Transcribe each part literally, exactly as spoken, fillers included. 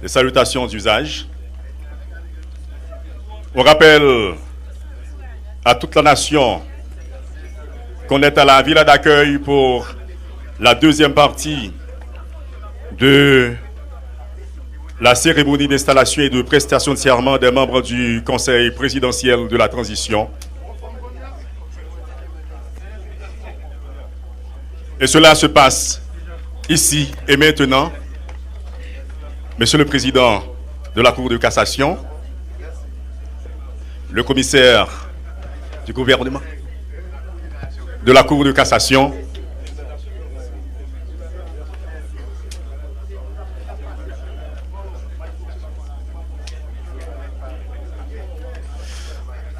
Les salutations d'usage. On rappelle à toute la nation qu'on est à la Villa d'accueil pour la deuxième partie de la cérémonie d'installation et de prestation de serment des membres du Conseil présidentiel de la transition. Et cela se passe ici et maintenant. Monsieur le Président de la Cour de cassation, le commissaire du gouvernement de la Cour de cassation,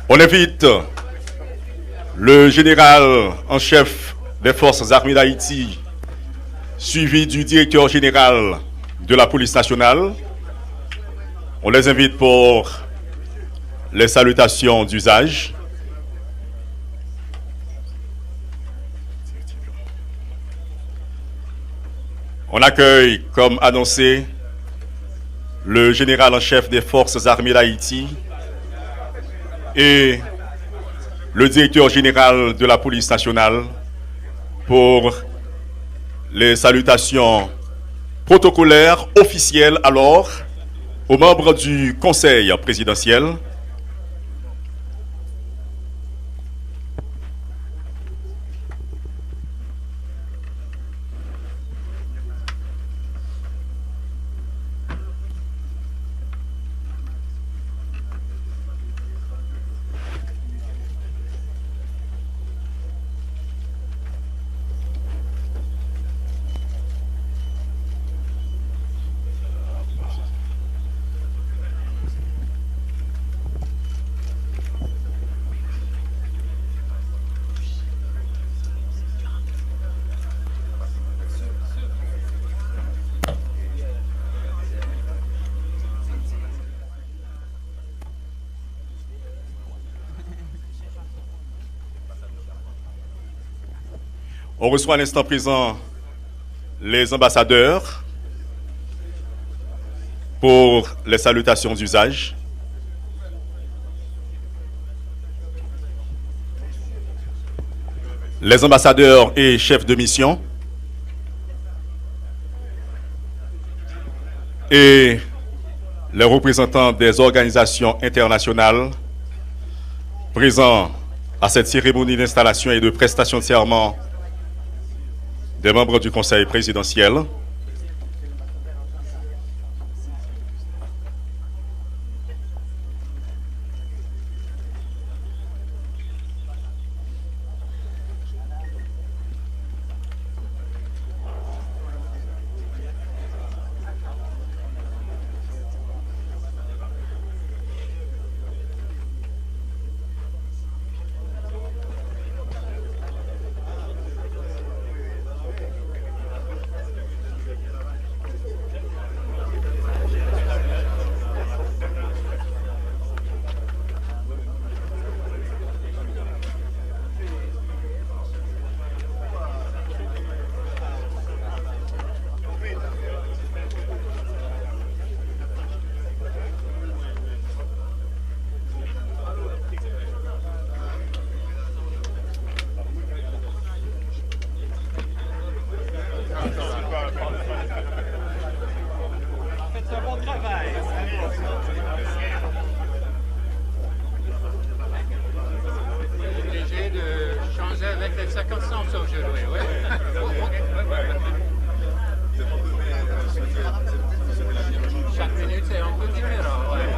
on invite le général en chef des forces armées d'Haïti, suivi du directeur général de la police nationale. On les invite pour les salutations d'usage. On accueille, comme annoncé, le général en chef des forces armées d'Haïti et le directeur général de la police nationale pour les salutations protocolaires officielles. Alors, aux membres du Conseil présidentiel, On reçoit à l'instant présent les ambassadeurs pour les salutations d'usage. Les ambassadeurs et chefs de mission et les représentants des organisations internationales présents à cette cérémonie d'installation et de prestation de serment des membres du Conseil présidentiel. Faites un bon travail. Obligé de changer avec les circonstances aujourd'hui, oui. Chaque minute, c'est un peu différent, ouais.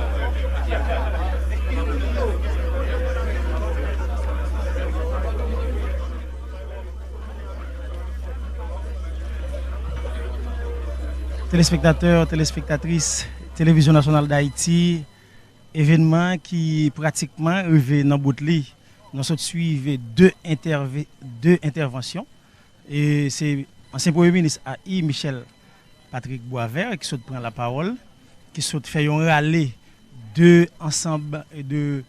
Telespektatè, telespektatris Televizyon Nasyonal d Ayiti, evènman ki pratikman rive nan bout li. Nou sot swiv de entève-, de entèvansyon. E se ansyen premye minis A I, Michel Patrick Boisvert, ki sot pran lapawòl, ki sot fè yon rale de ansanm de,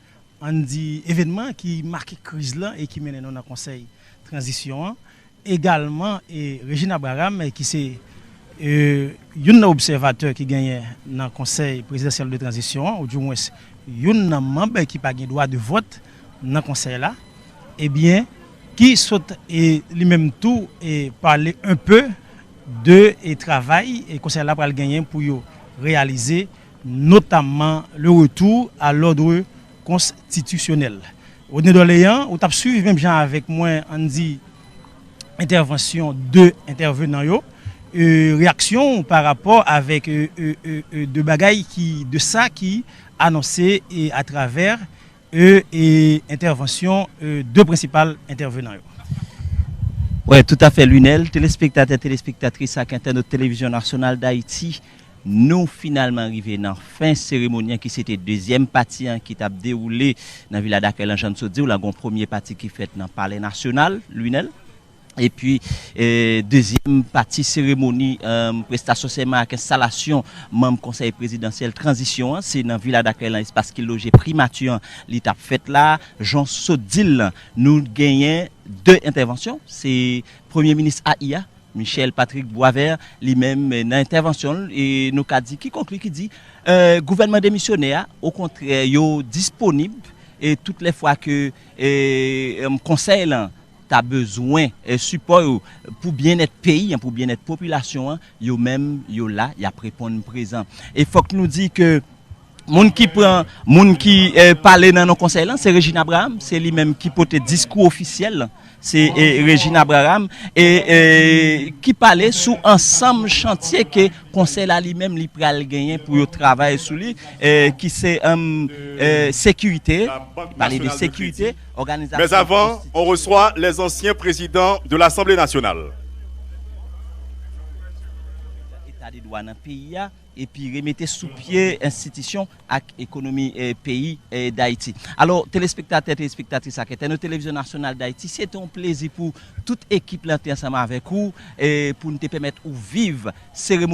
ann di, evènman ki make kriz lan e ki mennen nou nan konsèy tranzisyon an. Egalman, e Régine Abraham, ki se E, youn nan obsèvatè ki genyen nan Konsèy Prezidansyèl de Tranzisyon an, oudimwens youn nan manm ki pa gen dwa de vòt nan konsèy la, ebyen, ki sot e li menm tou e pale un peu de e travay e konsèy la pral genyen pou yo reyalize, notamman le retour à l'ordre constitutionnel. Rodney Dorléan, ou t ap swiv menm jan avèk mwen, ann di, entèvansyon de entèvenan yo, e, reyaksyon w pa rapò avèk, e, e, e, e, de bagay ki, de sa ki anonse e atravè e, e entèvansyon e de prensipal entèvenan yo. Wi, toutafè, Lunel, telespektatè, telespektatris ak entènot Televizyon Nasyonal Dayiti, nou finalman rive nan fen seremoni an ki se te dezyèm pati an ki t ap dewoule nan Vila Dakèy lan, jan n sot di w la, gen yon premye pati ki fèt nan Palè Nasyonal, Lunel. Epi, e, dezyèm pati seremoni, e, prestasyon sèman ak enstalasyon manm Konsèy Prezidansyèl Tranzisyon an, se nan Vila Dakèy lan, espas ki loje Primati an, li t ap fèt la. Jan w sot di l lan, nou genyen de entèvansyon. Se Premye Minis A I a, Michel Patrick Boisvert, li menm, e, nan entèvansyon l, e nou ka di, ki konkli, ki di, e, gouvènman demisyonè a, okontrè, yo disponib, e tout lè fwa ke, e, e, konsèy lan ta bezwen, e, sipò yo pou byennèt peyi an, pou byennèt popilasyon an, yo menm, yo la, y ap reponn prezan. E fòk nou di ke moun ki pran, moun ki, e, pale nan non konsèy lan, se Régine Abraham, se li menm ki pote diskou ofisyèl lan, se, e, Régine Abraham, e, e, ki pale sou ansanm chantye ke konsèy la li menm li pral genyen pou yo travay sou li, e, ki se, e, e, sekirite, pale de sekirite, òganizasyon. Mais avant, on reçoit les anciens présidents de l'Assemblée nationale. Eta de dwa nan peyi a, epi remete sou pye enstitisyon ak ekonomi, e, peyi, e, Dayiti. Alò, telespektatè, telespektatris ak entènot Televizyon Nasyonal Dayiti, se te yon plezi pou tout ekip lan te ansanm avèk ou, e, pou n te pèmèt ou viv seremoni